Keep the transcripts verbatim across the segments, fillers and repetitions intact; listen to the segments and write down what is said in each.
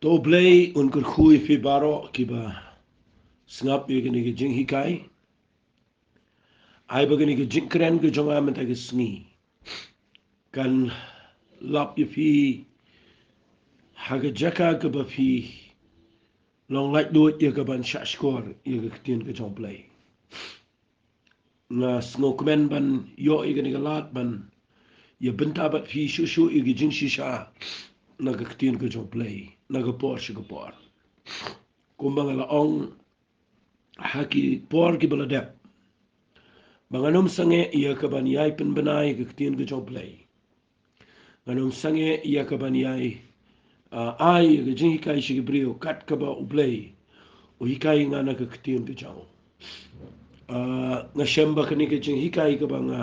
To Blei un kyrkhu ïa phi baroh kiba sngap ïa kane ka jinghikai. Ai ba kane ka jingkren ka jong nga mynta ka sngi kan lap ïa phi ha ka jaka kaba phi long laitluid ïa kaban shahshkor ïa ka ktien ka jong Blei. Nga sngewkmen ban ïoh ïa kane ka lad ban ïa bynta bad phi shuh shuh ïa ka jingshisha na ka ktien ka jong Blei na ka por sha ka por. Kumba nga la ong ha ki por kiba la dep ba ngan ym sangeh ïa kaban ïai pynbna ïa ka ktien ka jong Blei. Ngan ym sangeh ïa kaban ïai, ah, ai ïa ka jinghikai sha ki briew kat kaba U Blei u hikai nga na ka ktien ka jong u. Ah, nga shem ba kane ka jinghikai kaba nga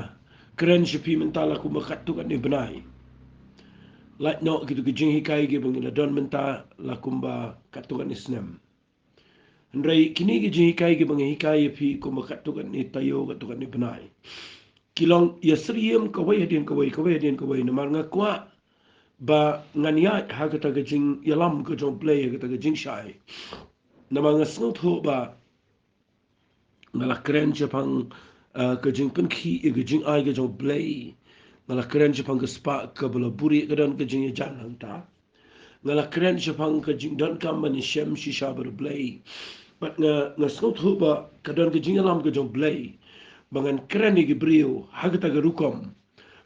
kren sha phi mynta la kumba katto katne bnai. Lait noh kito ki jinghikai kiba ngi la don mynta la kumba katto katne snem. Hynrei kine ki jinghikai kiba nga hikai ïa phi kumba katto katne taïew katto katne bnai ki long ïasyriem kawei hadien kawei, kawei hadien kawei, namar nga kwah ba ngan ïaid ha kata ka jingïalam ka jong Blei, ha kata ka jingshai. Namar nga sngewthuh ba nga la kren shaphang, ah, ka jingpynkhih ïa ka jingai ka jong Blei. Nga la kren shaphang ka spah kaba la buhrieh, ka don ka jingïajan hangta. Nga la kren shaphang ka jingdonkam ban ïashem shisha bad U Blei. Bad nga, nga sngewthuh ba ka don ka jingïalam ka jong Blei ba ngan kren ïa ki briew ha kata ka rukom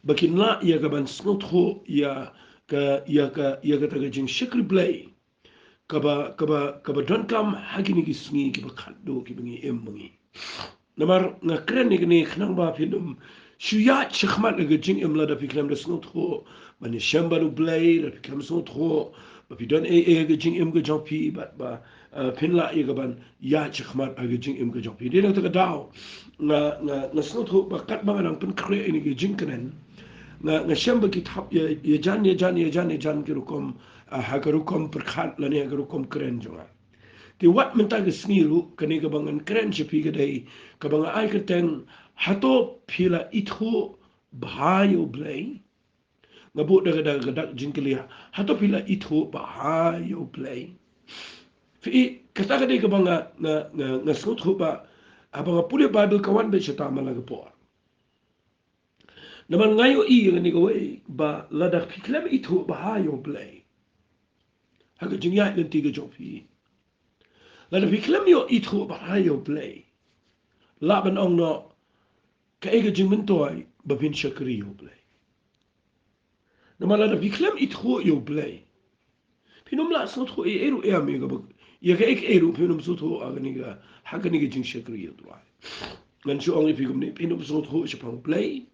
ba kin lah ïa kaban sngewthuh ïa ka, ïa ka, ïa kata ka jingshakri Blei kaba, kaba, kaba donkam ha kine ki sngi kiba khatduh kiba ngi im ma ngi. Namar nga kren ïa kane khnang ba phin ym shu ïaid shakhmat ha ka jingim lada phi khlem da sngewthuh ban ïashem bad U Blei, lada phi khlem sngewthuh ba phi don ei ei ha ka jingim ka jong phi bad ba, eh, phin lah ïa kaban ïaid shakhmat ha ka jingim ka jong phi. Dei na kata ka daw nga, nga, nga sngewthuh ba katba nga dang pynkhreh ïa kane ka jingkren, nga, nga shem ba ki thap ïa, ïajan, ïajan, ïajan, ïajan ki rukom, ah, ha ka rukom pyrkhat lane ha ka rukom kren jong nga. Te wat mynta ka sngi ruh kane kaba ngan kren sha phi ka dei kaba nga ai kyrteng, hato phi la ithuh bha ïa U Blei? Nga buh da ka, da ka dak jingkylli, hato phi la ithuh bha ïa U Blei? Phi i, kata ka dei kaba nga, nga, nga, nga sngewthuh ba haba nga pule Baibl ka wan beit shata man la ka por. Namar nga ïohi ïa kane kawei ba lada phi khlem ithuh bha ïa U Blei ha ka jingïaid lynti ka jong phi, lada phi khlem ïoh ithuh bha ïa U Blei, lah ban ong noh kaei ka jingmyntoi ba phin shakri ïa U Blei. Namar lada phi khlem ithuh ïa U Blei, phin ym lah sngewthuh ei ei ruh em, ïa kaba, ïa kaei kaei ruh phin ym sngewthuh ha kane ka, ha kane ka jingshakri ïa U Trai. Ngan shu ong ïa phi kumne, phin ym sngewthuh shaphang U Blei,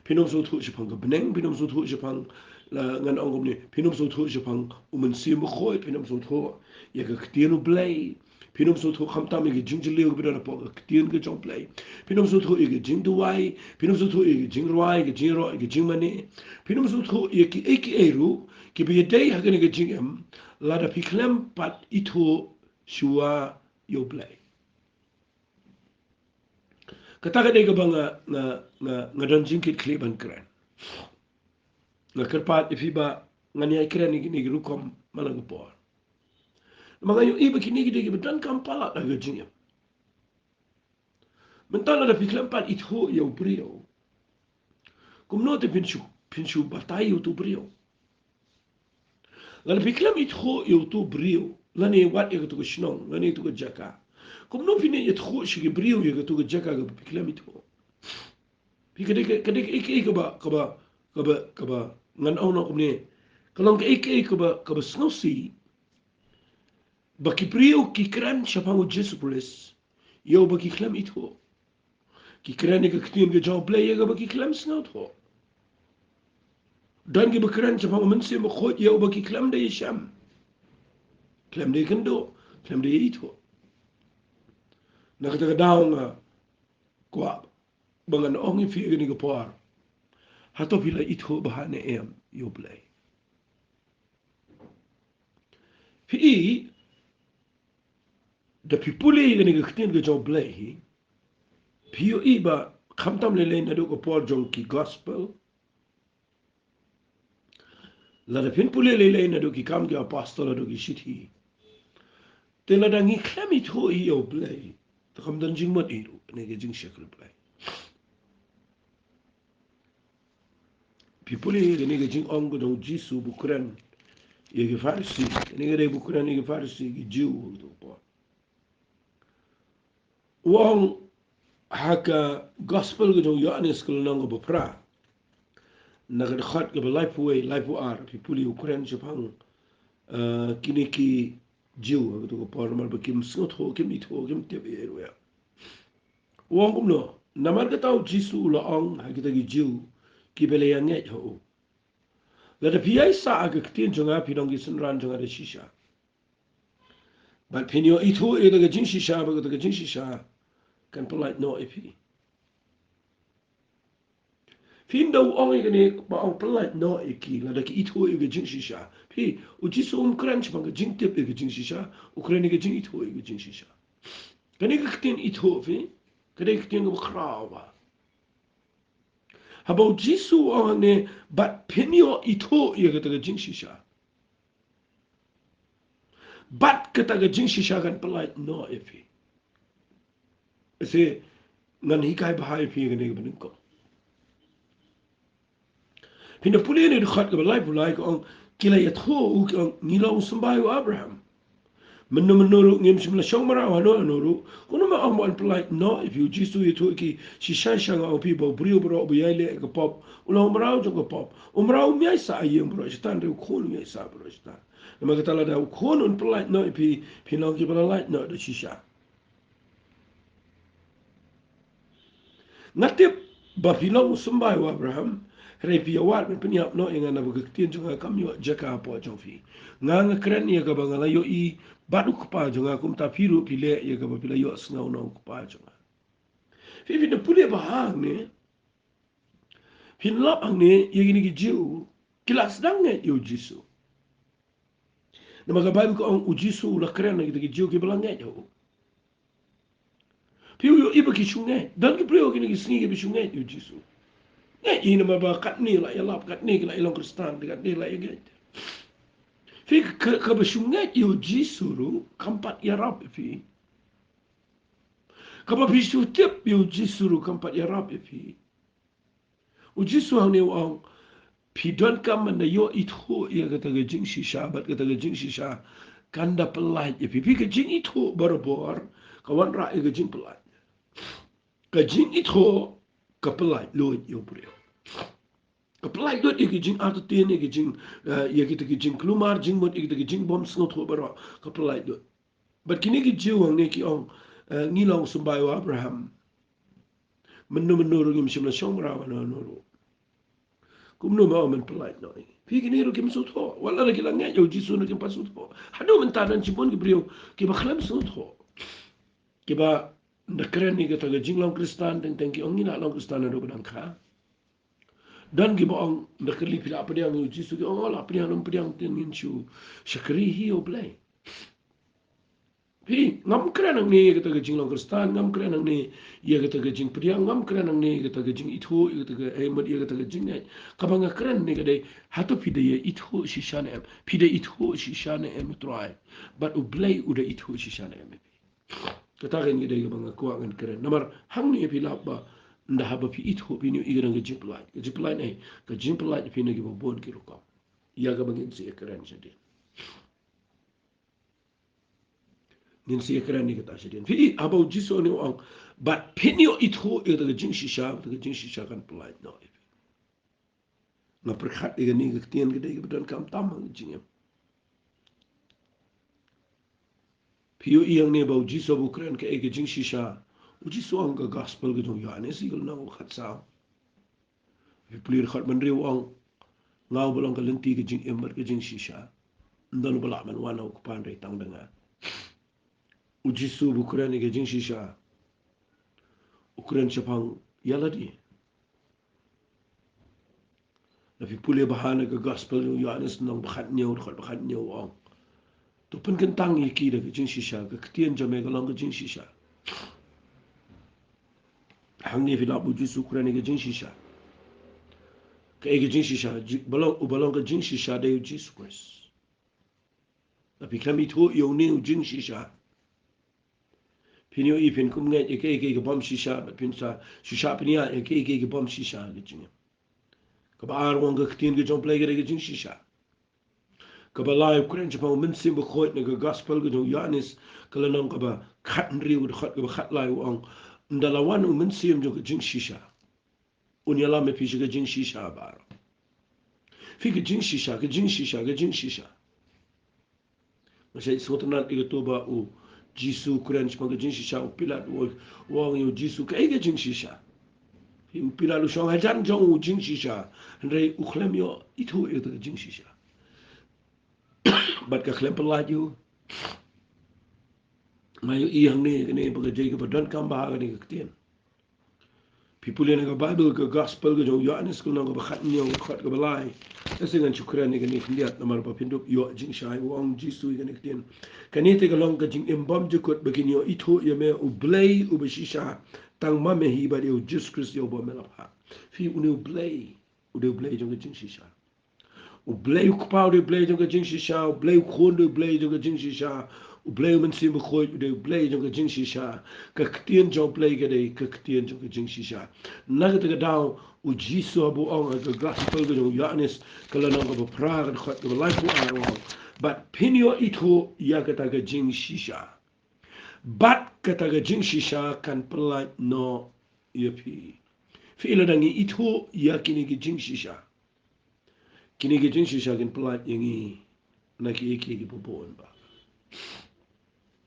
phin ym sngewthuh shaphang ka bneng, phin ym sngewthuh shaphang, la ngan ong kumne, phin ym sngewthuh shaphang U Mynsiem Bakhuid, phin ym sngewthuh ïa ka ktien U Blei, phin ym sngewthuh khamtam ïa ka jingjylliew kaba don hapoh ka ktien ka jong U Blei. Phin ym sngewthuh ïa ka jingduwai, phin ym sngewthuh ïa ka jingrwai, ka jingïaroh, ka jingmane. Phin ym sngewthuh ïa kiei kiei ruh kiba ïadei ha kane ka jingim lada phi khlem pat ithuh shuwa ïa U Blei. Kata ka dei kaba nga, nga, nga, nga don jingkitkhlieh ban kren. Nga kyrpad ïa phi ba ngan ïai kren ïa kine ki rukom man la ka por. Namar nga ïohi ba kine ki dei kiba donkam palat ha ka jingim. Mynta lada phi khlem pat ithuh ïa u briew, kumno te phin shu, phin shu batai ïa uto u briew? Lada phi khlem ithuh ïa uto u briew, lane wat ïa kato ka shnong, lane ïa kato ka jaka, kumno phin ïathuh sha ki briew ïa kato ka jaka kaba phi khlem ithuh? Phi, ka dei, ka dei kaei kaei kaba, kaba, kaba, kaba ngan ong noh kumne, ka long kaei kaei kaba, kaba sngewsih ba ki briew ki kren shaphang U Jisu Khrist ïa uba ki khlem ithuh. Ki kren ïa ka ktien ka jong U Blei ïa kaba ki khlem sngewthuh. Don kiba kren shaphang U Mynsiem Bakhuid ïa uba ki khlem da ïashem, khlem da ïakynduh, khlem da ïaithuh. Na kata ka daw nga kwah ba ngan ong ïa phi ha kane ka por, hato phi la ithuh bha ne em ïa U Blei? Phi i, da phi pule ïa kane ka ktien ka jong U Blei hi, phi ïohi ba khamtam lei lei naduh ka por jong ki gospel, Lada phin pule lei lei naduh ki Kam ki Apostol haduh ki shithi, te lada ngi khlem ithuh ïa U Blei, te kam don jingmut ei ruh kane ka jingshakri Blei. Phi pule kane ka jingong ka jong U Jisu ba u kren ïa ki Pharisi, kane ka dei ba u kren ïa ki Pharisi, ki Jiw, ha kato ka por. U ong ha ka Gospel ka jong u Ïoannis ka lynnong kaba phra, na ka dkhot kaba laiphew wei, laiphew ar, phi pule u kren shaphang, eh, kine ki Jiw ha kato ka por, namar ba kim sngewthuh, kim ithuh, kim tip ei ei ruh ïa. U ong kumno, namar kata U Jisu u la ong ha kita ki Jiw kiba la ïa ngeit ha u, lada phi ïaisah ha ka ktien jong nga, phi long ki synran jong nga da shisha. Bad phin ïoh ithuh ïa kata ka jingshisha, bad kata ka jingshisha kan pyllait noh ïa phi. Phin da u ong ïa kane ba ong pyllait noh ïa ki, lada ki ithuh ïa ka jingshisha. Phi, U Jisu um kren shaphang ka jingtip ïa ka jingshisha, u kren ïa ka jingithuh ïa ka jingshisha. Kane ka ktien ithuh phi, ka dei ka ktien kaba khraw bha. Haba U Jisu u ong hangne, bad phin ïoh ithuh ïa kata ka jingshisha, bad kata ka jingshisha kan pyllait noh ïa phi. Ase ngan hikai bha ïa phi kane kaba nyngkong. Phin da pule na ka dkhot kaba laiphew lai, ka ong, ki la ïathuh, ki ong, ngi long u symbai u Abraham. Mynno mynno ruh ngim shym la shong mraw hano hano ruh. Kumno me ong ba yn pyllait noh ïa phi? U Jisu u ïathuh ïa ki, shisha shisha nga ong ïa phi ba u briew baroh uba ïai leh ïa ka pop u long u mraw jong ka pop. U mraw um ïaisah ha ïing baroh shaitan, hynrei u khun u ïaisah baroh shaitan. Namar kata lada u khun un pyllait noh ïa phi, phin long kiba la lait noh da shisha. Nga tip ba phi long u symbai u Abraham, hynrei phi ïa wad ban pynïap noh ïa nga, naba ka ktien jong nga kam ïoh jaka hapoh jong phi. Nga nga kren ïa kaba nga la ïohi bad u Kpa jong nga, kumta phi ruh phi leh ïa kaba phi la ïohsngew na u Kpa jong nga. Phi, phin da pule bha hangne, phin lap hangne ïa kine ki Jiw ki la sdang ngeit ïa U Jisu. Namar ka Baibl ka ong U Jisu u la kren ha kita ki Jiw kiba la ngeit ha u. Phi, u ïohi ba ki shu ngeit. Don ki briew ha kine ki sngi kiba shu ngeit ïa U Jisu. Ngeit ïa, namar ba katne la ïalap, katne ki la ïalong Khristan, katne la ïangeit. Phi, ka, kaba shu ngeit ïa U Jisu ruh kam pat ïarap ïa phi. Kaba phi shu tip ïa U Jisu ruh kam pat ïarap ïa phi. U Jisu hangne u ong, phi donkam ban da ïoh ithuh ïa kata ka jingshisha, bad kata ka jingshisha kan da pyllait ïa phi. Phi, ka jingithuh barabor ka wanrah ïa ka jingpyllait. Ka jingithuh ka pyllait lut ïa u briew. Ka pyllait lut ïa ka jingartatien, ïa ka jing, eh, ïa kita ki jingkulmar jingmut, ïa kita ki jingbym sngewthuh baroh, ka pyllait lut. Bad kine ki Jiw hangne ki ong, eh, ngi long u symbai u Abraham. Mynno mynno ruh ngim shym la shong mraw hano hano ruh. Kumno me ong ban pyllait noh ïa ngi? Phi, kine ruh kim sngewthuh. Wat la ki la ngeit ïa U Jisu ruh kim pat sngewthuh. Haduh mynta don shibun ki briew kiba khlem sngewthuh, kiba da kren ïa kata ka jinglong Khristan, teng teng ki ong ngi la long Khristan naduh ba dang kha. Don kiba ong, da kylli phi la pdiang ïa U Jisu, ki ong, oh, la pdiang, ym pdiang te ngin shu shakri hi ïa U Blei. Phi, ngam kren hangne ïa kata ka jinglong Khristan, ngam kren hangne ïa kata ka jingpdiang, ngam kren hangne ïa kata ka jingithuh, ïa kata ka, eh, mut ïa kata ka jingngeit. Kaba nga kren hangne ka dei, hato phi da ïa ithuh shisha ne em? Phi da ithuh shisha ne em ïa U Trai? Bad U Blei u da ithuh shisha ne em ïa phi? Kata kein ka dei kaba nga kwah ngan kren. Namar hangne phi lap ba ynda haba phi ithuh phin ïohi ka dang ka jingpyllait. Ka jingpyllait ne, ka jingpyllait phi na kiba bun ki rukom. Ïa kaba ngin sa ïa kren shadien. Ngin sa ïa kren ïa kata shadien. Phi, haba U Jisu hangne u ong, bad phin ïoh ithuh ïa kata ka jingshisha, kata ka jingshisha kan pyllait noh ïa phi. Nga pyrkhat ïa kane ka ktien ka dei kaba donkam tam ha ka jingim. Phi ïohi hangne ba U Jisu ba u kren kaei ka jingshisha. U Jisu ong, ka Gospel ka jong u Ïoannis, ka lynnong kaba khatsaw, phi pule dkhot ba hynriew, u ong, nga uba long ka lynti ka jingim bad ka jingshisha. Ym don uba lah ban wan ha U Kpa hynrei tang da nga. U Jisu ba u kren ïa ka jingshisha, u kren shaphang ïa lade. Lada phi pule bha na ka Gospel u Ïoannis lynnong ba khathynñiew, dkhot ba khathynñiew, u ong, to pynkyntang ïa ki da ka jingshisha, ka ktien jong me ka long ka jingshisha. Hangne phi lap U Jisu u kren ïa ka jingshisha. Kaei ka jingshisha? Ji-, ba long, uba long ka jingshisha dei u Jisu Khrist. Lada phi khlem ithuh ïa une u jingshisha, phin ïohi phin kum ngeit ïa kaei kaei ka bym shisha, bad phin sa shisha phin ïa, ïa kaei kaei ka bym shisha ka jingim. Kaba ar u ong ka ktien ka jong U Blei ka dei ka jingshisha. Kaba lai u kren shaphang u Mynsiem Bakhuid na ka gospel ka jong u Ïoannis, ka lynnong kaba khathynriew, ka dkhot kaba khatlai, u ong, ynda la wan u Mynsiem jong ka jingshisha, un ïalam ïa phi sha ka jingshisha baroh. Phi, ka jingshisha, ka jingshisha, ka jingshisha. Nga shait sngewtynnat ïa kato ba u Jisu u kren shaphang ka jingshisha, u Pilat u, u ong ïa u Jisu, kaei ka jingshisha? Phi, u Pilat u shong hajan jong u jingshisha, hynrei u khlem ïoh ithuh ïa kata ka jingshisha. Bad ka khlem pyllait ïa u. Nga ïohi hangne kane ba ka jingïadonkam bha ha kane ka ktien. Phi pule na ka Baibl, ka gospel ka jong u Ïoannis, ka lynnong kaba khathynñiew, ka dkhot kaba lai. Te sa ngan shu kren ïa kane khyndiat namar ba phin dup ïoh jingshai. U ong u Jisu ïa kane ka ktien: Kane te ka long ka jingim bymjukut, ba kin ïoh ithuh ïa me, U Blei uba shisha, tang ma me hi, bad ïa u Jisu Khrist ïa uba me la phah. Phi, une U Blei u dei U Blei jong ka jingshisha. U Blei U Kpa u dei U Blei jong ka jingshisha, U Blei U Khun u dei U Blei jong ka jingshisha, U Blei U Mynsiem Bakhuid u dei U Blei jong ka jingshisha. Ka ktien jong U Blei ka dei ka ktien jong ka jingshisha. Na kata ka daw u Jisu haba u ong ha ka gospel ka jong u Ïoannis, ka lynnong kaba phra, ka dkhot kaba laiphew ar, u ong: Bad phin ïoh ithuh ïa kata ka jingshisha, bad kata ka jingshisha kan pyllait noh ïa phi. Phi, lada ngi ithuh ïa kine ki jingshisha, kine ki jingshisha kin pyllait ïa ngi na kiei kiei kiba bun bha.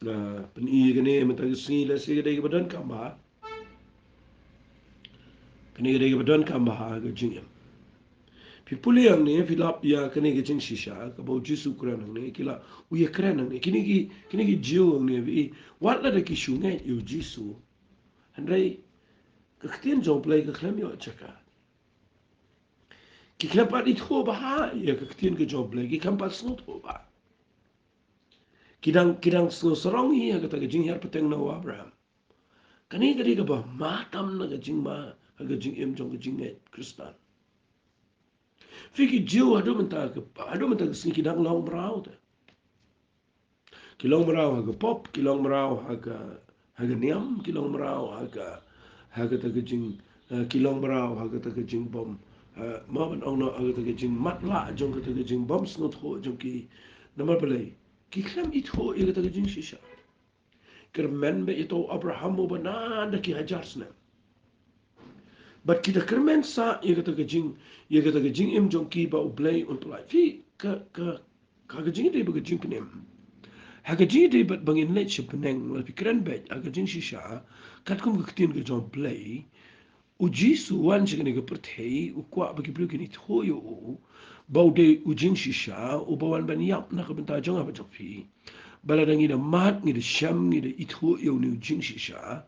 Nga pyni ïa kane mynta ka sngi, lehse ka dei kaba donkam bha. Kane ka dei kaba donkam bha ha ka jingim. Phi pule hangne, phi lap ïa kane ka jingshisha kaba u Jisu u kren hangne, ki la, u ïakren hangne, kine ki, kine ki Jiw hangne, phi, wat lada ki shu ngeit ïa u Jisu, hynrei ka ktien jong U Blei ka khlem ïoh jaka. Ki khlem pat ithuh bha ïa ka ktien ka jong U Blei, ki khlem pat sngewthuh bha. Ki dang, ki dang sngewsarong hi ha kata ka jinghiar pateng na u Abraham. Kane ka dei kaba ma tam na ka jingma ha ka jingim jong ka jingngeit Khristan. Phi, ki Jiw haduh mynta ka, haduh mynta ka sngi ki dang long mraw te. Ki long mraw ha ka pop, ki long mraw ha ka, ha ka niam, ki long mraw ha ka, ha kata ka jing, eh, ki long mraw ha kata ka jingbym, eh, ma ban ong noh, ha kata ka jingmatlah jong kata ka jingbym sngewthuh jong ki. Namar balei? Ki khlem ithuh ïa kata ka jingshisha. Kyrmen beit ïa uta u Abraham uba nang da ki hajar snem. Bad ki da kyrmen sah ïa kata ka jing, ïa kata ka jingim jong ki ba U Blei un pyllait. Phi, ka, ka, ka, ka jingïadei bad ka jingpynim, ha ka jingïadei bad ba ngin leit sha bneng, lada phi kren beit ha ka jingshisha, katkum ka ktien ka jong U Blei, u Jisu u wan sha kane ka pyrthei, u kwah ba ki briew kin ithuh ïa u, ba u dei u jingshisha, uba wan ban ïap na ka bynta jong nga bad jong phi. Ba lada ngi da mad, ngi da shem, ngi da ithuh ïa une u jingshisha,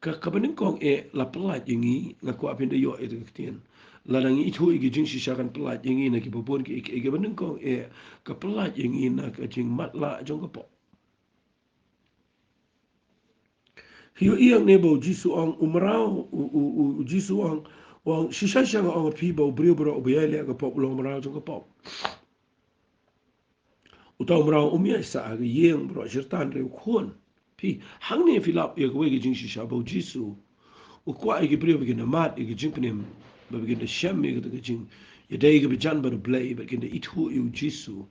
ka, kaba nyngkong eh la pyllait ïa ngi, nga kwah phin da ïoh ïa kata ka ktien. Lada ngi ithuh ïa ka jingshisha kan pyllait ïa ngi na kiba bun kiei kiei, kaba nyngkong eh ka pyllait ïa ngi na ka jingmatlah jong ka pop. Phi ïohi hangne ba u Jisu u ong, u mraw, u, u, u, u Jisu u ong, u ong, shisha shisha nga ong ïa phi ba u briew baroh uba ïaileh ha ka pop u long mraw jong ka pop. Uta u mraw um ïaisah ha ka ïing baroh shirta hynrei u khun. Phi, hangne phi lap ïa kawei ka jingshisha ba u Jisu u kwah ïa ki briew ba kin da mad ïa ka jingpynim, ba kin da shem ïa kata ka jingïadei kaba jan bad U Blei, ba kin da ithuh ïa u Jisu.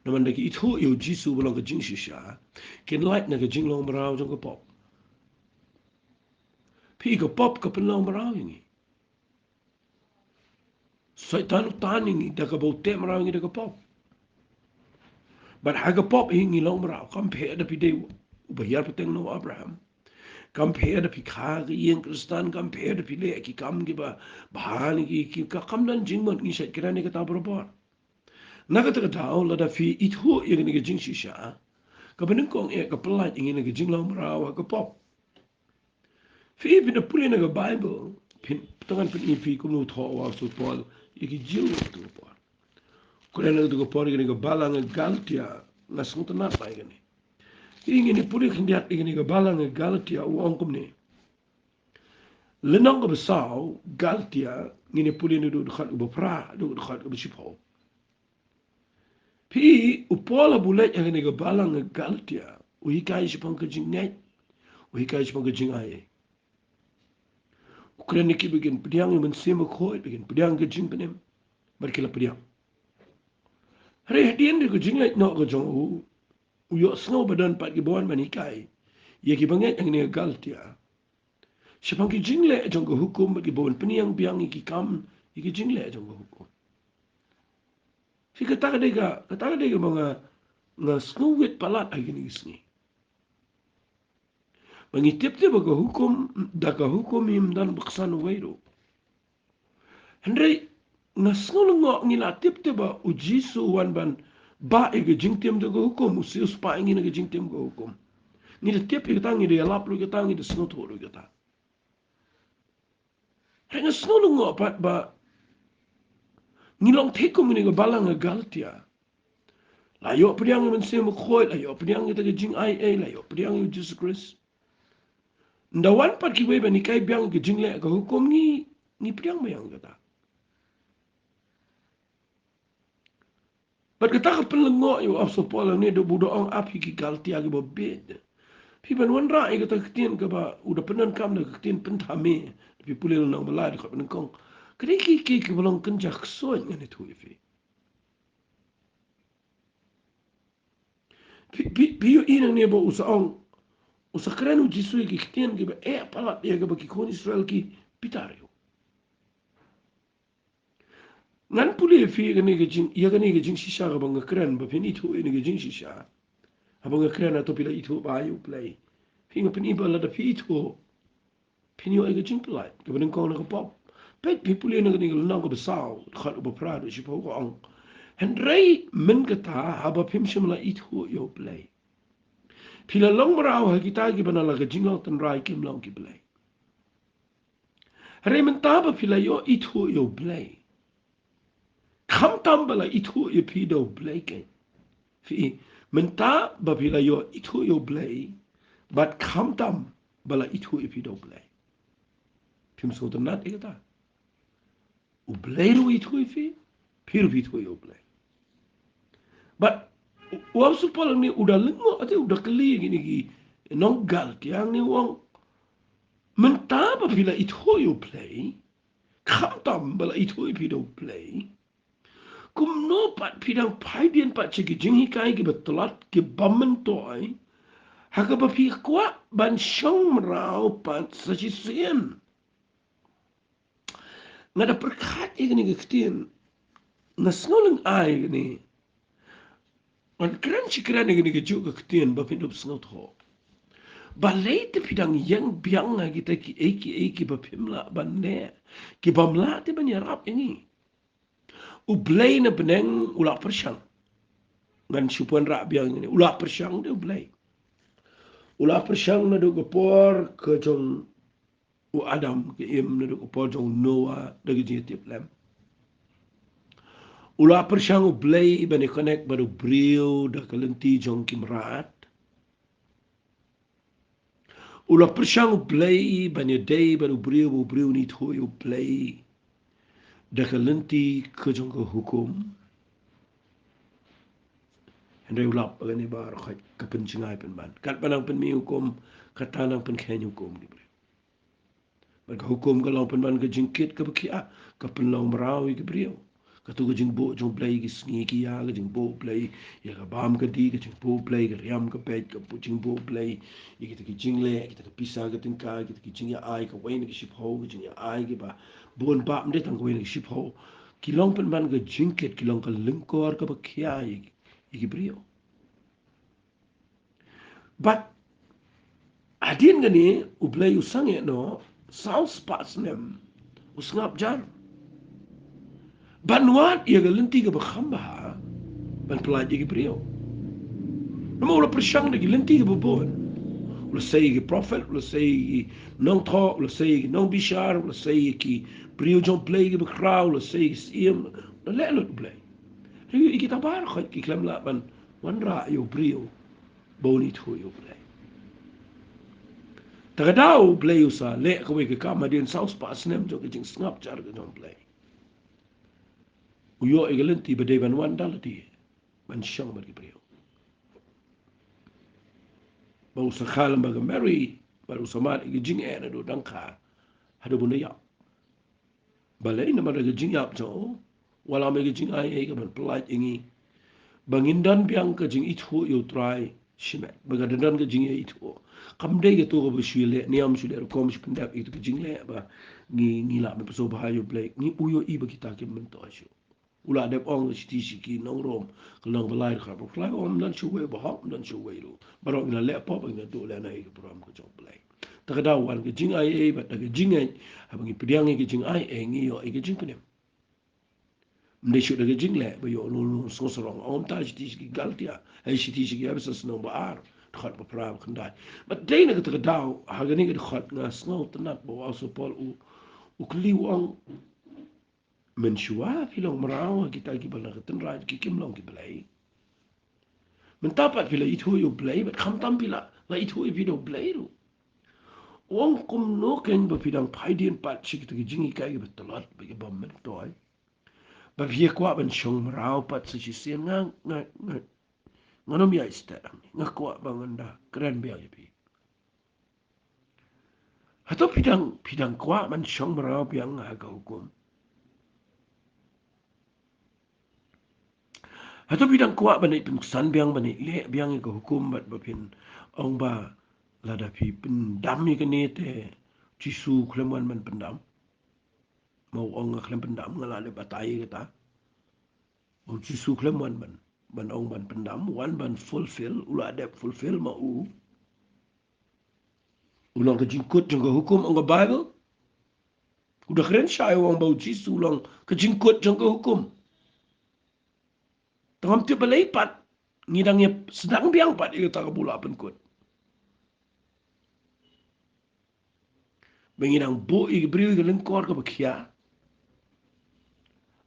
Namar lada ki ithuh ïa u Jisu ba long ka jingshisha, kin lait na ka jinglong mraw jong ka pop. Phi, ka pop ka pynlong mraw ïa ngi. Soitan u tan ïa ngi da kaba u teh mraw ïa ngi da ka pop. Bad ha ka pop hi ngi long mraw, kam pher da phi dei uba hiar pateng na u Abraham. Kam pher da phi kha ka ïing Khristan, kam pher da phi leh ki kam kiba bha ne ki, ki, ka kam don jingmut, ngi shait kren ïa kata barabor. Na kata ka daw lada phi ithuh ïa kane ka jingshisha, kaba nyngkong eh ka pyllait ïa ngi na ka jinglong mraw ha ka pop. Phi, phin da pule na ka Baibl, phin, tang ngan pyni ïa phi kumno u thoh u apostol Paul ïa ki Jiw ha kato ka por. Kren ha kato ka por ïa kane ka balang ha Galatia, nga sngewtynnat ba ïa kane. Phi, ngin ïa pule khyndiat ïa kane ka balang ha Galatia, u ong kumne. Lynnong kaba saw, Galatia, Ngin ïa pule naduh dkhot kaba phra haduh dkhot kaba shiphew. Phi, u Paul haba u leit ha kane ka balang ka Galatia, u hikai shaphang ka jingngeit, u hikai shaphang ka jingai ei. U kren ïa ki ba kin pdiang ïa u Mynsiem Bakhuid, ba kin pdiang ka jingpynim, bad ki la pdiang. Hynrei hadien ka jingleit noh ka jong u, u ïohsngew ba don pat kiba wan ban hikai ïa ki bangeit ha kane ka Galatia shaphang ki jingleh jong ka hukum bad kiba wan pynïeng biang ïa ki kam ïa ki jingleh jong ka hukum. Phi, kata ka dei ka, kata ka dei kaba nga, nga sngewwit palat ha kine ki sngi. Ba ngi tip tip ba ka hukum, da ka hukum ym don baksan uwei ruh. Hynrei nga sngew lyngngoh ngi la tip tip ba u Jisu u wan ban bah ïa ka jingtim da ka hukum, u siewspah ïa ngi na ka jingtim ka hukum. Ngi da tip ïa kata, ngi da ïalap ruh ïa kata, ngi da sngewthuh ruh ïa kata. Hynrei nga sngew lyngngoh pat ba ngi long thik kum kane ka balang ka Galatia. La ïoh pdiang ïa u Mynsiem Bakhuid, la ïoh pdiang ïa kata ka jingai ei, la ïoh pdiang ïa u Jisu Khrist. Ynda wan pat kiwei ban hikai biang ka jingleh ka hukum, ngi, ngi pdiang biang kata. Bad kata ka pynlyngngoh ïa u Apostol Paul hangne, da u da ong ap ïa ki Galatia kiba bieit. Phi, ban wanrah ïa kata ka ktien kaba u da pyndonkam da ka ktien pynthame, da phi pule lynnong ba lai dkhot ba nyngkong. Ka dei ki, ki, kiba long kynja ksuid, ngan ïathuh ïa phi. Phi, phi, phi ïohi nangne ba u sa ong, u sa kren u Jisu ïa ki ktien kiba eh palat ïa kaba ki khun Israel ki bitar ïa u. Ngan pule ïa phi ïa kane ka jing, ïa kane ka jingshisha kaba nga kren, ba phin ithuh ïa kane ka jingshisha. Haba nga kren, hato phi la ithuh bha ïa U Blei? Phi, nga pyni ba lada phi ithuh, phin ïoh ïa ka jingpyllait kaba nyngkong na ka pop. Peit, phi pule na kane ka lynnong kaba saw, dkhot kaba phra haduh shiphew, ka ong: Hynrei mynta kata, haba phim shym la ithuh ïa U Blei, phi la long mraw ha kita kiba na la ka jinglong tynrai kim long ki blei. Hynrei mynta ba phi la ïoh ithuh ïa U Blei, khamtam ba la ithuh ïa phi da U Blei kein. Phi, mynta ba phi la ïoh ithuh ïa U Blei, bad khamtam ba la ithuh ïa phi da U Blei. Phim sngewtynnat ïa kata? U Blei ruh u ithuh ïa phi, phi ruh phi ithuh ïa U Blei. Bad u, u Apostol Paul hangne u da lyngngoh, te u da kylli ïa kine ki nong Galatia hangne, u ong: Mynta ba phi la ithuh ïa U Blei, khamtam ba la ithuh ïa phi da U Blei, kumno pat phi dang phai dien pat sha ki jinghikai kiba tlot, kiba myntoi, ha kaba phi kwah ban shong mraw pat sa shisien? Nga da pyrkhat ïa kane ka ktien, nga sngew lyngngoh ïa kane. Ngan kren shi kren ïa kane kajuh ka ktien ba phin ïoh sngewthuh. Balei te phi dang ïeng biang ha kita kiei kiei kiba phim lah ban leh, kibym lah te ban ïarap ïa ngi? U Blei na bneng u la pyrshang. Ngan shu wanrah biang ïa kane, u la pyrshang de U Blei. U la pyrshang naduh ka por ka jong u Adam, ka im, naduh ka por jong u Noah, da ka jingïatiplem. U la pyrshang U Blei ban ïa connect bad u briew da ka lynti jong ki mrad. U la pyrshang U Blei ban ïadei bad u briew, ba u briew un ithuh ïa U Blei da ka lynti ka jong ka hukum. Hynrei u lap ba kane baroh khoit ka pynjngai pynban. Katba nang pynmih hukum, kata nang pynkheiñ hukum ki briew. Bad ka hukum ka long pynban ka jingkit kaba khiah, ka pynlong mraw ïa ki briew. Kato ka jingbuh jong U Blei ïa ki sngi ki ïa, ka jingbuh U Blei ïa ka bam ka dih, ka jingbuh U Blei ïa ka riam ka peit, ka buh, jingbuh U Blei ïa kita ki jingleh, kita ka pisa ka tyngka, kita ki jingïa-ai kawei na ka shiphew, ka jingïa-ai kiba bun bha, ym dei tang kawei na ka shiphew. Ki long pynban ka jingkit, ki long ka lyngkor kaba khiah ïa ki, ïa ki briew. Bad hadien kane U Blei u sangeh noh saw spah snem u sngap jar ban wad ïa ka lynti kaba kham bha ban pyllait ïa ki briew. Namar u la pyrshang da ki lynti kiba bun. U la sei ïa ki prophet, u la sei ïa ki nongthoh, u la sei ïa ki nongbishar, u la sei ïa ki briew jong U Blei kiba khraw, u la sei ïa ki syiem. U la leh lut U Blei. Hynrei ïa kita baroh khoit ki khlem lah ban wanrah ïa u briew ba un ithuh ïa U Blei. Te ka daw U Blei u sa leh kawei ka kam hadien saw spah snem jong ka jingsngap jar ka jong U Blei. u ïoh ïa ka lynti ba dei ban wan da lade ban shong bad ki briew. Ba u sa kha lem bad ka Mary, bad u sa mad ïa ka jingeh naduh dang kha haduh ba un da ïap. Balei? Namar da ka jingïap jong u, u wallam ïa ka jingai ei kaban pyllait ïa ngi, ba ngin don biang ka jingithuh ïa U Trai shimet, ba ka dang don ka jingithuh. Kam dei kato kaba shu leh niam, shu leh rukom, shu pyndep ïa kato ka jingleh ba ngi, ngi lah ban pynshong bha ïa U Blei. Ngi, u ïohi ba kita kim myntoi shuh. U la dep ong shiti sha ki nong Rom, ka lynnong ba lai, dkhot ba phra, ym don shuh uwei u bahok, ym don shuh uwei ruh. Baroh ngi la leh pop, ngi la duh lehnoh ïa ka burom ka jong U Blei. Te ka daw wan ka jingai ei, bad da ka jingngeit, haba ngi pdiang ïa ka jingai ei, ngi ïoh ïa ka jingpynim. Ym dei shuh da ka jingleh ba ïoh lum lum sngewsarong. Ong kumta shiti sha ki Galatia, eh, shiti sha ki Ephesus lynnong ba ar, dkhot ba phra, ba khyndai. Bad dei na kata ka daw, ha kane ka dkhot nga sngewtynnat ba u apostol Paul u, u kylli, u ong, mynshuwa phi long mraw ha kita kiba na ka tynrai, ki kim long ki blei. Mynta pat phi la ithuh ïa U Blei, bad khamtam phi la, la ithuh ïa phi da U Blei ruh. U ong kumno kein ba phi dang phai dien pat sha kita ki jinghikai kiba tlot, ba kiba myntoi, ba phi ïa kwah ban shong mraw pat sa shisien? Nga, nga, nga, ngan ym ïaid stet hangne, nga kwah ba ngan da kren biang ïa phi. Hato phi dang, phi dang kwah ban shong mraw biang ha ka hukum? Hato phi dang kwah ban ïai pynksan biang, ban ïai leh biang ïa ka hukum, bad ba phin ong ba lada phi pyndam ïa kane te Jisu khlem wan ban pyndam? Ma u ong nga khlem pyndam, nga la dep batai ïa kata. U Jisu khlem wan ban, ban ong ban pyndam, wan ban fulfill, u la dep fulfill ma u. U long ka jingkut jong ka hukum, ong ka Baibl. U da kren shai u ong ba u Jisu u long ka jingkut jong ka hukum. Te ngam tip balei pat ngi dang ïa sdang biang pat ïa kata kaba u la pynkut. Ba ngi dang buh ïa ki briew ïa ka lyngkor kaba khia.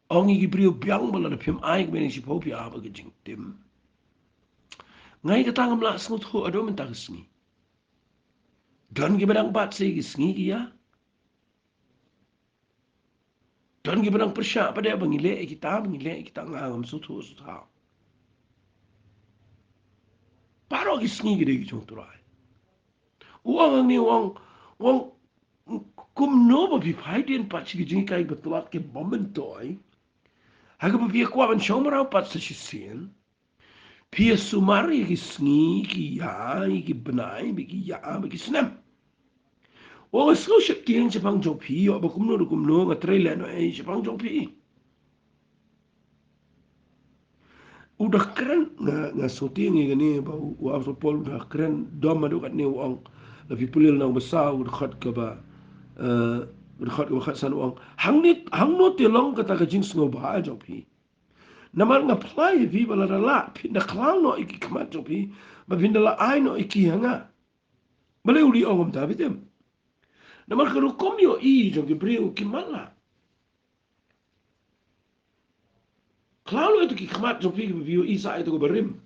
Ong ïa ki briew biang ba lada phim ai ka bneng shiphew phi ap ha ka jingtim. Nga ïa kata ngam lah sngewthuh haduh mynta ka sngi. Don kiba dang bat sa ïa ki sngi ki ïa. Don kiba dang pyrshah pat de ba ngi leh ïa kita, ba ngi leh ïa kita, nga ngam sngewthuh sngewthuh. Baroh ki sngi ki dei ki jong U Trai. U ong hangne, u ong, u ong kumno ba phi phai dien pat sha ki jinghikai ba tlot kiba myntoi, ha kaba phi ïa kwah ban shong mraw pat sa shisien. Phi ïa sumar ïa ki sngi, ki ïa, ïa ki bnai, bad ki ïa, bad ki snem. U ong nga sngew sheptieng shaphang jong phi, ïoh ba kumno ruh kumno nga trei lehnohei shaphang jong phi. U da kren, nga, nga sngewthuh ïa kane ba u, u apostol Paul u da kren dom haduh katne, u ong, la phi pule lynnong ba saw, dkhot kaba, eh, dkhot kaba khatsan, u ong, hangne, hangno te long kata ka jingsngewbha jong phi? Namar nga phla ïa phi ba lada lah phin da khlaw noh ïa ki khmat jong phi, ba phin da la ai noh ïa ki ha nga. Balei u ong kumta, phi tip? Namar ka rukom ïohi jong ki briew kim lah. Khlaw noh ïa ki khmat jong phi kiba phi ïohi sa ïa kaba rim.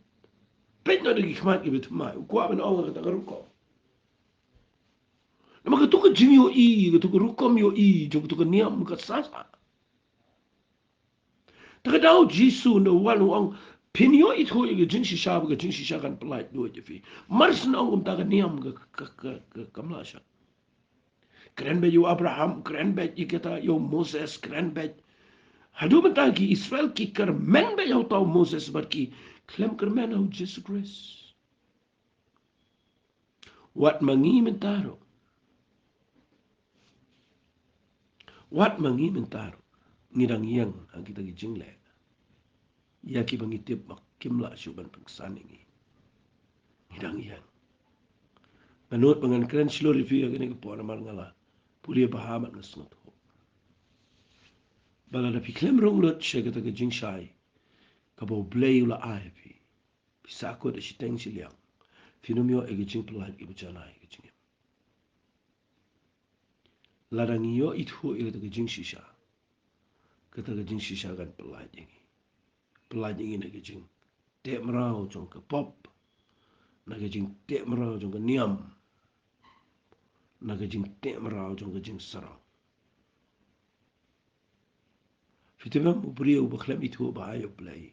Peit noh ïa ki khmat kiba thymmai, u kwah ban ong kata ka rukom. Namar kato ka jingïohi, kato ka rukom ïohi jong kato ka niam ka sah sah. Te ka daw Jisu u da wan u ong, phin ïoh ithuh ïa ka jingshisha, ba ka jingshisha kan pyllait duh ïa phi. Mar shu ong kumta ka niam ka, ka, ka, ka, kam lah shah. Kren beit ïa u Abraham, kren beit ïa kata ïa u Moses, kren beit. Haduh mynta ki Israel ki kyrmen beit ïa uta u Moses bad ki khlem kyrmen ïa u Jisu Khrist. Wat ma ngi mynta ruh. Wat ma ngi mynta ruh. Ngi dang ïeng ha kita ki jingleh ïa kiba ngi tip ba kim lah shuh ban pynksan ïa ngi. Ngi dang ïeng. Nga nud ba ngan kren shlur ïa phi ha kane ka por namar nga la pule bha bad nga sngewthuh ba lada phi khlem rung lut sha kata ka jingshai kaba U Blei u la ai ha phi, phi sahkut ha shiteng shiliang, phin ym ïoh ïa ka jingpyllait kiba janai ha ka jingim. Lada ngi ïoh ithuh ïa kata ka jingshisha, kata ka jingshisha kan pyllait ïa ngi. Pyllait ïa ngi na ka jingteh mraw jong ka pop, na ka jingteh mraw jong ka niam, na ka jingteh mraw jong ka jingsarong. Phi tip em, u briew ba khlem ithuh bha ïa u Blei,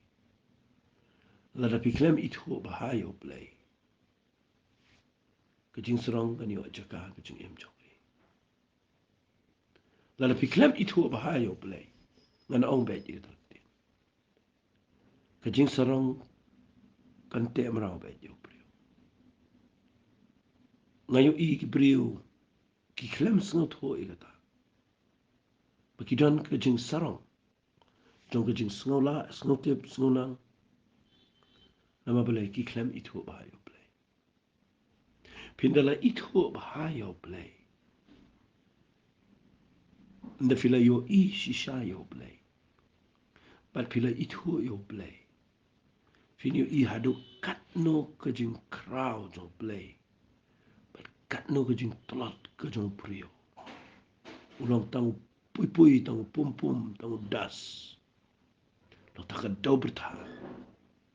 lada phi khlem ithuh bha ïa u Blei, ka jingsarong kan ïoh jaka ha ka jingim jong phi. Lada phi khlem ithuh bha ïa u Blei, ngan ong beit ïa kata ka ktien, ka jingsarong kan teh mraw beit ïa u briew. Nga ïohi ki briew ki khlem sngewthuh ïa kata, ba ki don ka jingsarong jong ka jingsngewlah, sngewtip, sngewlang. Namar balei? Ki khlem ithuh bha ïa u Blei. Phin da la ithuh bha ïa u Blei, ynda phi la ïohi shisha ïa u Blei, bad phi la ithuh ïa u Blei, phin ïohi haduh katno ka jingkhraw jong u Blei bad katno ka jingtlot ka jong u briew. U long tang u puipui, tang u pumpum, tang u das. Long tang ka dewbyrtha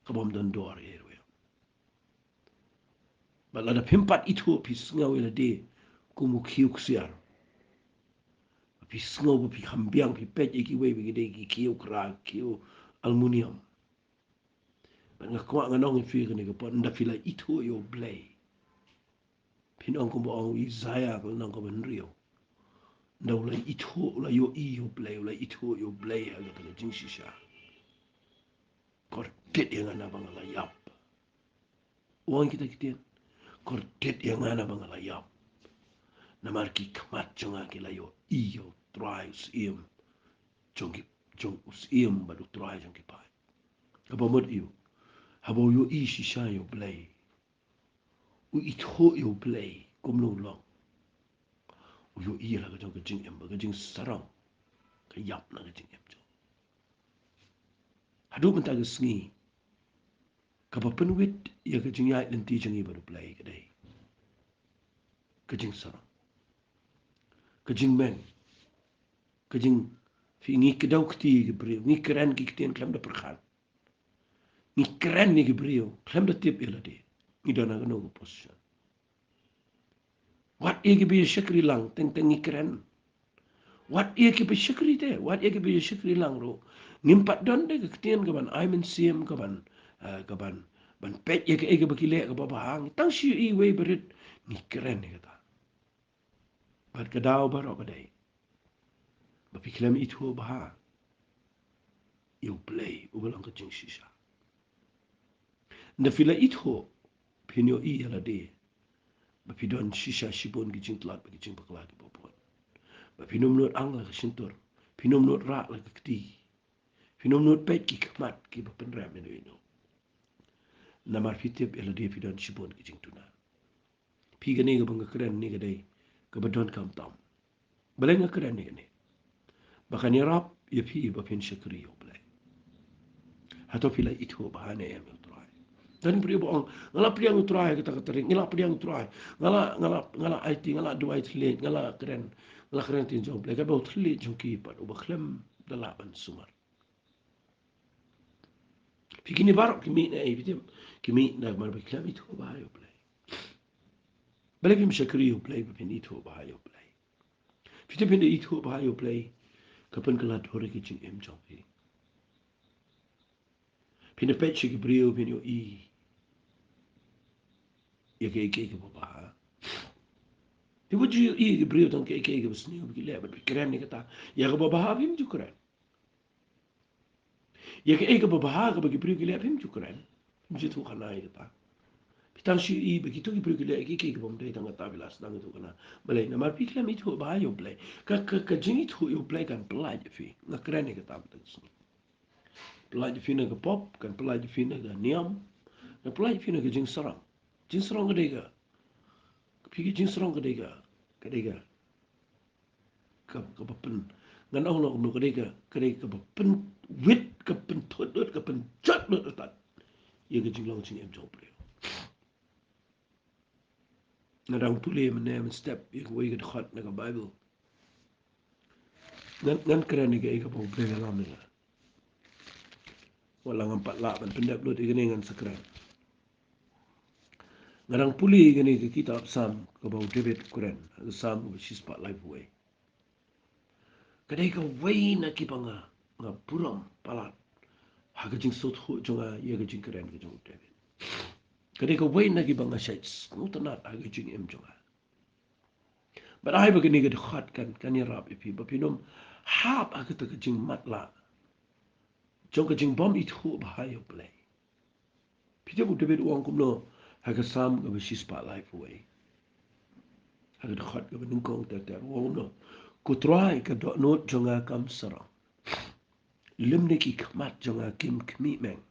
ka bym don dor ïa ruh. Bad lada phim pat ithuh, phi sngew ïa lade kum u khiew ksiar. Phi sngew ba phi kham biang, phi peit ïa kiwei ba ki dei ki khiew kra, khiew aluminium. Bad nga kwah ngan ong ïa phi kane ka por, ynda phi la ithuh ïa u Blei, phin ong kumba ong u Isaiah ka lynnong kaba hynriew. Ynda u la ithuh, u la ïohi ïa u Blei, u la ithuh ïa u Blei ha kata ka jingshisha. Kordit ïa nga naba nga la ïap. U ong kita ki ktien, kordit ïa nga naba nga la ïap. Namar ki khmat jong nga ki la ïohi ïa u Trai, u Syiem jong ki, jong u Syiem bad u Trai jong ki paid. Kaba mut ïa u, haba u ïohi shisha ïa u Blei, u ithuh ïa u Blei kumno u long, u ïohi ïa la ka jong ka jingim, ba ka jingsarong ka ïap na ka jingim jong u. Haduh mynta ka sngi, kaba pynwit ïa ka jingïaid lynti jong ngi bad u Blei ka dei ka jingsarong, ka jingmeng, ka jing, phi, ngi kdew kti ïa ki briew, ngi kren ki ktien khlem da pyrkhat. Ngi kren ïa ki briew khlem da tip ïa lade ngi don ha kano ka position. Wat ïa kiba ïa shakri lang, teng teng ngi kren. Wat ïa kiba shakri te, wat ïa kiba ïa shakri lang ruh, ngim pat don de ka ktien kaban ai mynsiem, kaban, eh, kaban, ban peit ïa kaei kaba ki leh kaba bha. Ngi tang shu ïohi iwei ba rit, ngi kren ïa kata. Bad ka daw baroh ka dei ba phi khlem ithuh bha ïa u Blei uba long ka jingshisha. Ynda phi la ithuh, phin ïohi ïa lade ba phi don shisha shibun ki jingtlot bad ki jingbakla kiba bun. Ba phin ym nud ang la ka shyntur, phin ym nud rah la ka kti, phin ym nud peit ki khmat kiba pynrem ïano ïano. Namar phi tip ïa lade phi don shibun ki jingduna. Phi, kane kaba nga kren ne ka dei kaba donkam tam. Balei nga kren ne kane? Ba kan ïarap ïa phi ba phin shakri ïa u Blei. Hato phi la ithuh bha ne em ïa u Trai? Don briew ba ong, nga la pdiang u Trai kata ka tarik, nga la pdiang u Trai, nga la, nga la, nga la aiti, nga la duwai thylliej, nga la kren, nga la kren ktien jong u Blei. Kaba u thylliej jong ki pat uba khlem da lah ban sumar. Phi, kine baroh ki mih na ei, phi tip? Ki mih namar ba khlem ithuh bha ïa u Blei. Balei phim shakri ïa u Blei ba phin ithuh bha ïa u Blei? Phi tip, phin da ithuh bha ïa u Blei, ka pynkylla dur ïa ka jingim jong phi. Phin da peit sha ki briew, phin ïohi ïa kaei kaei kaba bha. Phi, wat ju ïohi ïa ki briew tang kaei kaei kaba sniew ba ki leh bad phi kren ïa kata. Ïa kaba bha phim ju kren. Ïa kaei kaba bha kaba ki briew ki leh phim ju kren, phim ju thuh khana ïa kata. Phi tang shu ïohi ba kito ki briew ki leh kaei kaei kaba ym dei, tang kata phi la sdang ïa thuh khana. Balei? Namar phi khlem ithuh bha ïa u Blei. Ka, ka, ka jingithuh ïa u Blei kan pyllait ïa phi. Nga kren ïa kata mynta ka sngi. Pyllait ïa phi na ka pop, kan pyllait ïa phi na ka niam, kan pyllait ïa phi na ka jingsarong. Jingsarong ka dei ka, phi, ka jingsarong ka dei ka, ka dei ka, ka, kaba pyn, ngan ong noh kumno, ka dei ka, ka dei kaba pynwit, ka pynthut lut, ka pynjot lut ïa ka jinglong jingim jong u briew. Nga dang pule mynne mynstep ïa kawei ka dkhot na ka Baibl. Ngan, ngan kren ïa kaei kaba u Blei u lam ïa nga. Wat la ngam pat lah ban pyndep lut ïa kane, ngan sa kren. Nga dang pule ïa kane ka kitab Salm kaba u David u kren, ka Salm kaba shispah laiphew wei. Ka dei kawei na kiba nga nga burom palat ha ka jingsngewthuh jong nga ïa ka jingkren ka jong u David. Ka dei kawei na kiba nga shait sngewtynnat ha ka jingim jong nga. Bad ai ba kane ka dkhot kan, kan ïarap ïa phi ba phin ym hap ha kata ka jingmatlah jong ka jingbym ithuh bha ïa u Blei. Phi tip u David u ong kumno ha ka Salm kaba shispah laiphew wei, ha ka dkhot kaba nyngkong ter ter, u ong kumno: Ko Trai, ka dohnud jong nga kam sarong, lymne ki khmat jong nga kim khmih meng.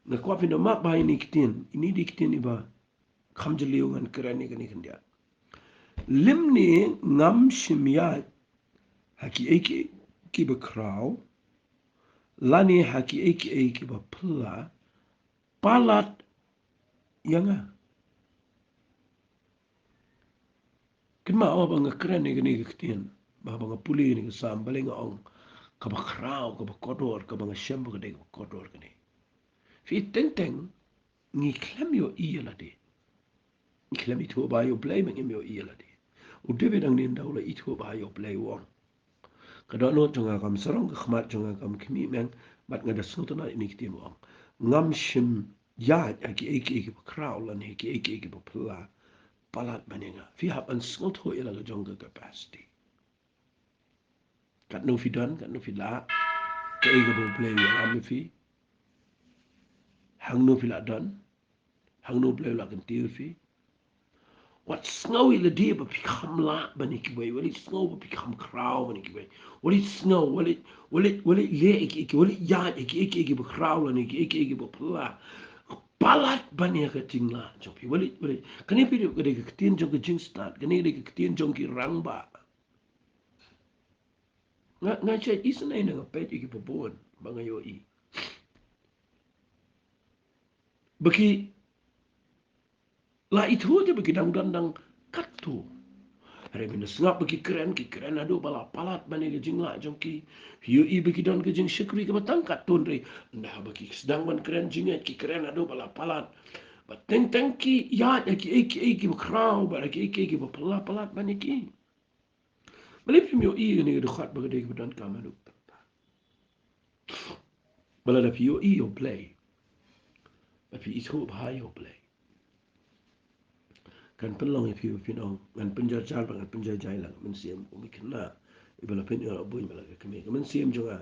Nga kwah phin ïa map bha ïa kine ki ktien, ine i ktien iba kham jylliew, ngan kren ïa kane khyndiat. Lymne ngam shym ïaid ha kiei kiei kiba khraw, lane ha kiei kiei kiba phylla palat ïa nga. Kynmaw, haba nga kren ïa kane ka ktien, ba haba nga pule ïa kane ka Salm, balei nga ong kaba khraw, kaba kordor, kaba nga shem ba ka dei kaba kordor kane? Phi, teng teng ngi khlem ïohi ïa lade. Ngi khlem ithuh bha ïa u Blei, ngi khlem ïohi ïa lade. U David hangne ynda u la ithuh bha ïa u Blei u ong: Ka dohnud jong nga kam sarong, ka khmat jong nga kam khmih meng, bad nga da sngewtynnat ïa kine ki ktien, u ong: Ngam shym ïaid ha kiei kiei kiba khraw lane ha kiei kiei kiba phylla palat ban ïa nga. Phi hap ban sngewthuh ïa la ka jong ka capacity. Katno phi don, katno phi lah, kaei kaba u Blei u ïalam ïa phi, hangno phi lah don, hangno u Blei u lah kyntiew ïa phi. Wat sngew ïa lade ba phi kham lah ban ïa kiwei, wat leit sngew ba phi kham khraw ban ïa kiwei. Wat leit sngew, wat leit, wat leit, wat leit leh ïa kiei kiei, wat leit ïaid ïa kiei kiei kiba khraw lane ïa kiei kiei kiba phylla palat ban ïa ka jinglah jong phi. Wat leit, wat leit. Kane phi, ka dei ka ktien jong ka jingstad, kane ka dei ka ktien jong ki rangbah. Nga, nga shait isynei na nga peit ïa kiba bun ba nga ïohi ba ki la ithuh te ba ki dang don tang katto. Hynrei mynta sngap ba ki kren, ki kren haduh ba la palat ban ïa ka jinglah jong ki. Phi ïohi ba ki don ka jingshakri kaba tang katto, hynrei ynda haba ki sdang ban kren jingngeit, ki kren haduh ba la palat. Bad teng teng ki ïaid ha kiei kiei kiba khraw, bad ha kiei kiei kiba phylla palat ban ïa ki. Balei phim ïohi ïa kane ka dkhot ba ka dei kaba donkam haduh katta? Ba lada phi ïohi ïa u Blei, ba phi ithuh bha ïa u Blei, kan pynlong ïa phi ba phin ong, ngan pynjar jar bad ngan pynjar jai ïa la ka mynsiem, ko mi khynnah, iba la pynïoh buiñ bad la ka kmie. Ka mynsiem jong nga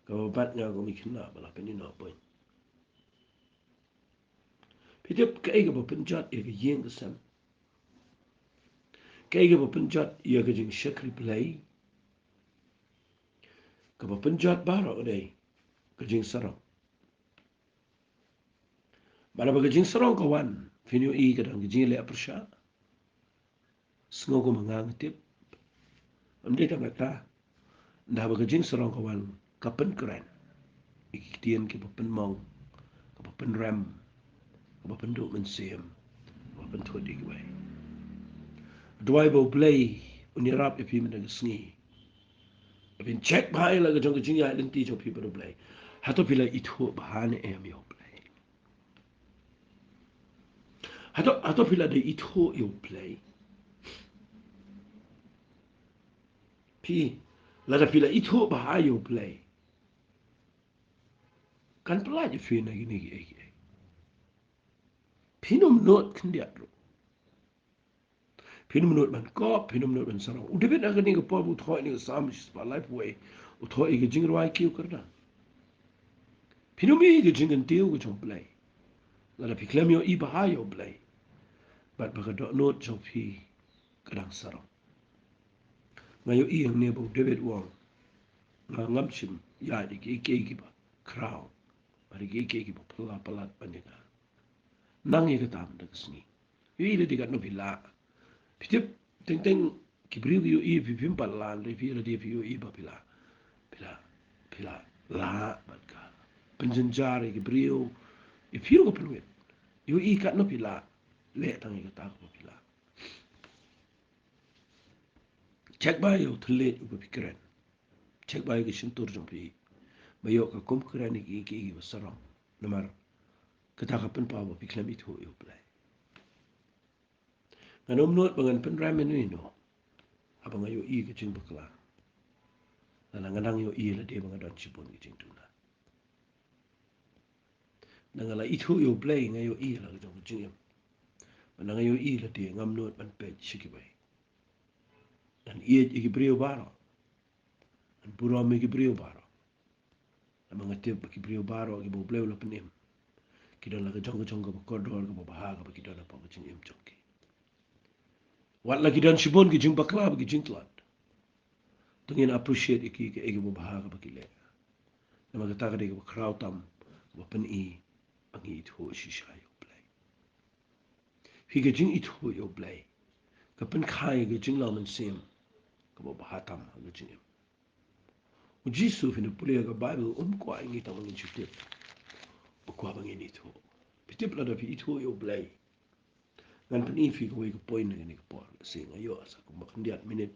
kaba bat nga, ko mi khynnah, ba la pynïoh buiñ. Phi tip kaei kaba pynjot ïa ka ïing ka sem? Kaei kaba pynjot ïa ka jingshakri Blei? Kaba pynjot baroh ka dei ka jingsarong. Bad haba ka jingsarong ka wan, phin ïohi ka don ka jingïaleh pyrshah. Sngew kumba nga nga tip. Ym dei tang kata. Ynda haba ka jingsarong ka wan, ka pynkren ïa ki ktien kiba pynmong, kaba pynrem, kaba pynduh mynsiem, kaba pynthut ïa kiwei. Duwai ba u Blei un ïarap ïa phi mynta ka sngi. Ba phin check bha ïa la ka jong ka jingïaid lynti jong phi bad u Blei. Hato phi la ithuh bha ne em ïa u Blei? Hato, hato phi la dei ithuh ïa u Blei? Phi, lada phi la ithuh bha ïa u Blei, kan pyllait ïa phi na kine kiei kiei. Phin ym nud khyndiat ruh. Phin ym nud ban kop, phin ym nud ban sarong. U David ha kane ka por ba u thoh ïa kane ka Salm shispah laiphew wei, u thoh ïa ka jingrwai kiew kyrdan. Phin ym ïohi ïa ka jingkyntiew ka jong u Blei lada phi khlem ïohi bha ïa u Blei, bad ba ka dohnud jong phi ka dang sarong. Nga ïohi hangne ba u David u ong, nga ngam shym ïaid ha kiei kiei kiba khraw, bad ha kiei kiei kiba phylla palat ban ïa nga. Nang ïa kata mynta ka sngi. Ïohi lade katno phi lah. Phi tip, teng teng ki briew ki ïohi phi phim pat lah, hynrei phi lade phi ïohi ba phi lah, phi lah, phi lah, lah bad ka pynjynjar ïa ki briew. Ïa phi ruh ka pynwit. Ïohi katno phi lah. Leh tang ïa kata kaba phi lah. Check bha ïa u thylliej uba phi kren. Check bha ïa ka shyntur jong phi. Ba ïoh ka kum kren ïa kiei kiei kiba sarong. Namar kata ka pynpaw ba phi khlem ithuh ïa u Blei. Ngan ym nud ba ngan pynrem ïano ïano haba nga ïohi ka jingbakla. Lada nga dang ïohi lade ba nga don shibun ki jingduna. Lada nga la ithuh ïa U Blei nga ïohi la ka jong ka jingim. Lada nga ïohi lade ngam nud ban peit sha kiwei. Ngan ïeit ïa ki briew baroh. Ngan burom ïa ki briew baroh. Namar nga tip ba ki briew baroh kiba U Blei u la pynim, ki don la ka jong ka jong kaba kordor kaba bha kaba ki don hapoh ka jingim jong ki. Wat la ki don shibun ki jingbakla bad ki jingtlot, to ngin appreciate ïa ki kaei kaba bha kaba ki leh. Namar kata ka dei kaba khraw tam kaba pyni ba ngi ithuh shisha ïa U Blei. Phi, ka jingithuh ïa U Blei ka pynkha ïa ka jinglong mynsiem kaba bha tam ha ka jingim. U Jisu, phin pule ha ka Baibl, um kwah ïa ngi tang ba ngin shu tip. U kwah ba ngin ithuh. Phi tip, lada phi ithuh ïa U Blei, ngan pyni ïa phi kawei ka point ha kane ka por. Shisha nga ïoh sa kumba khyndiat minit.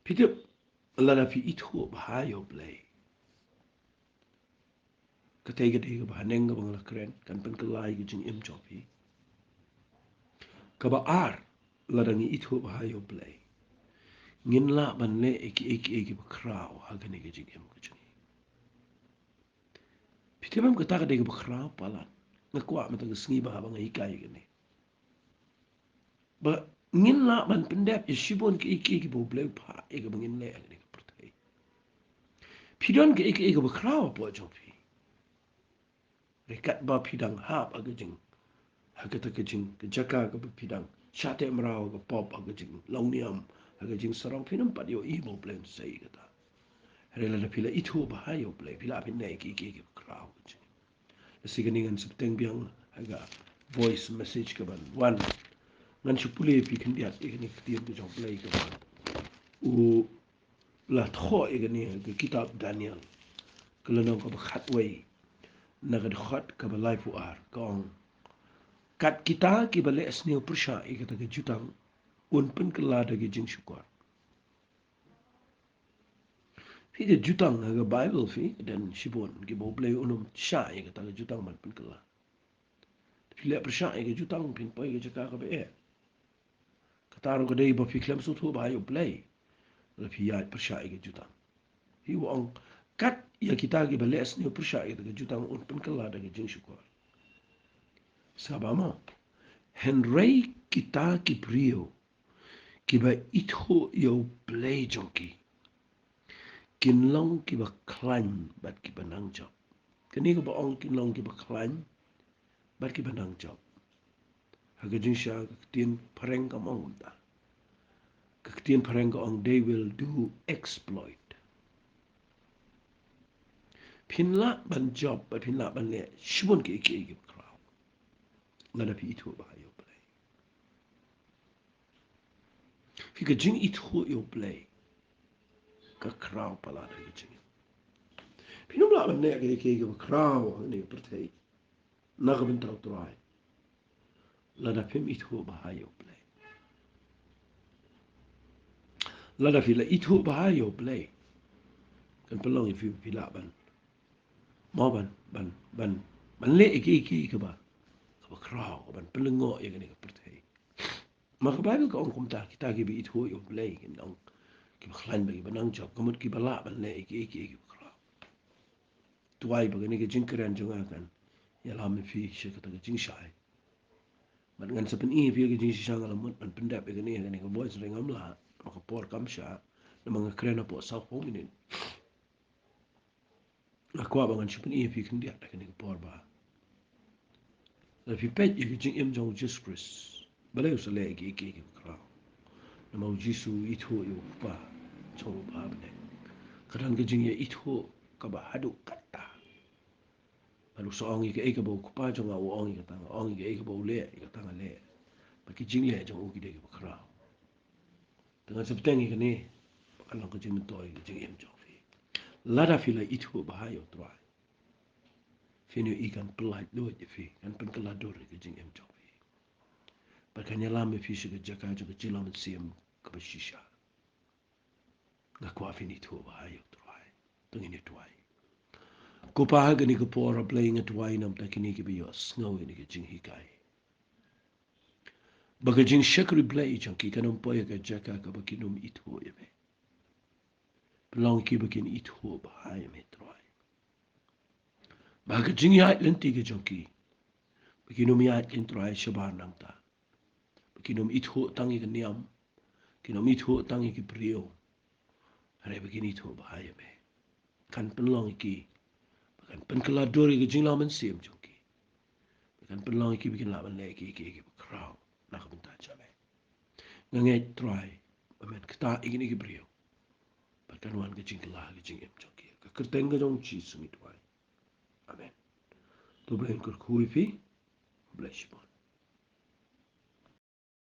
Phi tip, lada phi ithuh bha ïa U Blei, katei ka dei kaba haneng kaba nga la kren, kan pynkylla ïa ka jingim jong phi. Kaba ar, lada ngi ithuh bha ïa U Blei, ngin lah ban leh ïa kiei kiei kiba khraw ha kane ka jingim ka jong ngi. Phi tip em, kata ka dei kaba khraw palat. Nga kwah mynta ka sngi ba haba nga hikai ïa kane, ba ngin lah ban pyndep ïa shibun kiei kiei kiba U Blei u phah ïa kaba ngin leh ha kane ka pyrthei. Phi don kiei kiei kiba khraw hapoh jong phi. Hynrei katba phi dang hap ha ka jing, ha kata ka jing, ka jaka kaba phi dang shah teh mraw ha ka pop, ha ka jinglong niam, ha ka jingsarong, phin ym pat ïohi ba U Blei un sei ïa kata. Hynrei lada phi la ithuh bha ïa U Blei, phi lah ban leh kiei kiei kiba khraw ha ka jingim. Lashai kane ngan sa bteng biang ha ka voice message kaban wan. Ngan shu pule ïa phi khyndiat ïa kane ka ktien ka jong U Blei kaba u la thoh ïa kane ha ka kitab Daniel, ka lynnong kaba khatwei, na ka dkhot kaba laiphew ar, ka ong: Kat kita kiba leh sniew pyrshah ïa kata ka jutang, un pynkylla da ka jingshukor. Phi, ka jutang ha ka Baibl, phi, don shibun kiba U Blei un ym shah ïa kata ka jutang ban pynkylla. Phi leh pyrshah ïa ka jutang, phin poi ha ka jaka kaba eh. Kata ruh ka dei ba phi khlem sngewthuh bha ïa U Blei lada phi ïaid pyrshah ïa ka jutang. Phi, u ong: Kat ïa kita kiba leh sniew pyrshah ïa kata ka jutang, un pynkylla da ka jingshukor. Sa ba mo, hynrei kita ki briew kiba ithuh ïa U Blei jong ki, kin long kiba khlaiñ bad kiba nang jop. Kane kaba ong kin long kiba khlaiñ bad kiba nang jop, ha ka jingshisha ka ktien phareng kam ong kumta. Ka ktien phareng ka ong, they will do exploit. Phin lah ban jop bad phin lah ban leh shibun kiei kiei kiba khraw lada phi ithuh bha ïa U Blei. Phi, ka jingithuh ïa U Blei ka khraw palat ha ka jingim. Phin ym lah ban leh kiei kiei kiba khraw ha kane ka pyrthei na ka bynta U Trai lada phim ithuh bha ïa U Blei. Lada phi la ithuh bha ïa U Blei, kan pynlong ïa phi ba phi lah ban, mo, ban, ban, ban, ban leh kiei kiei kaba, kaba khraw, ban pynlyngngoh ïa kane ka pyrthei. Ma ka Baibl ka ong kumta, kita kiba ithuh ïa U Blei kin long kiba khlaiñ bad kiba nang jop, ka mut kiba lah ban leh kiei kiei kiba khraw. Duwai ba kane ka jingkren jong nga kan ïalam ïa phi sha kata ka jingshai. Bad ngan sa pyni ïa phi ka jingshisha, nga la mut ban pyndep ïa kane ha kane ka voice, hynrei ngam lah, ma ka por kam shah, namar nga kren hapoh sawphew minit. Nga kwah ba ngan shu pyni ïa phi khyndiat ha kane ka por ba lada phi peit ïa ka jingim jong U Jisu Khrist, balei u sa leh kiei kiei kiba khraw? Namar U Jisu u ithuh ïa U Kpa jong u ba ha bneng. Ka don ka jingïaithuh kaba haduh katta. Bad u sa ong ïa kaei kaba U Kpa jong nga u ong, ïa kata nga ong, ïa kaei kaba u leh, ïa kata nga leh. Bad ki jingleh jong u ki dei kiba khraw. Te ngan sa bteng ïa kane ba kan long ka jingmyntoi ïa ka jingim jong phi. Lada phi la ithuh bha ïa U Trai, phin ïohi kan pyllait luid ïa phi, kan pynkylla dur ïa ka jingim jong phi. Bad kan ïalam ïa phi sha ka jaka jong ka jinglong mynsiem kaba shisha. Nga kwah phin ithuh bha ïa U Trai. To ngin ïa duwai. Ko Pa, ha kane ka por, A Blei, nga duwai namar kine kiba ïohsngew ïa kane ka jinghikai, ba ka jingshakri Blei jong ki kan ym poi ha ka jaka kaba kin ym ithuh ïa me. Pynlong ïa ki ba kin ithuh bha ïa me Trai. Ba ka jingïaid lynti ka jong ki, ba kin ym ïaid lynti Trai shabar nangta. Ba kin ym ithuh tang ïa ka niam, kin ym ithuh tang ïa ki briew. Hynrei ba kin ithuh bha ïa me. Kan pynlong ïa ki ba kan pynkylla dur ïa ka jinglong mynsiem jong ki. Ba kan pynlong ïa ki ba kin lah ban leh ïa ki, ïa ki, ïa ki bakhraw na ka bynta jong me. Nga ngeit Trai ba men ktah ïa kine ki briew. Bad kan wan ka jingkylla ka jingim jong ki. Ka kyrteng ka jong U Jisu ngi duwai. Amen. To Blei un kyrkhu ïa phi. Blei shibun.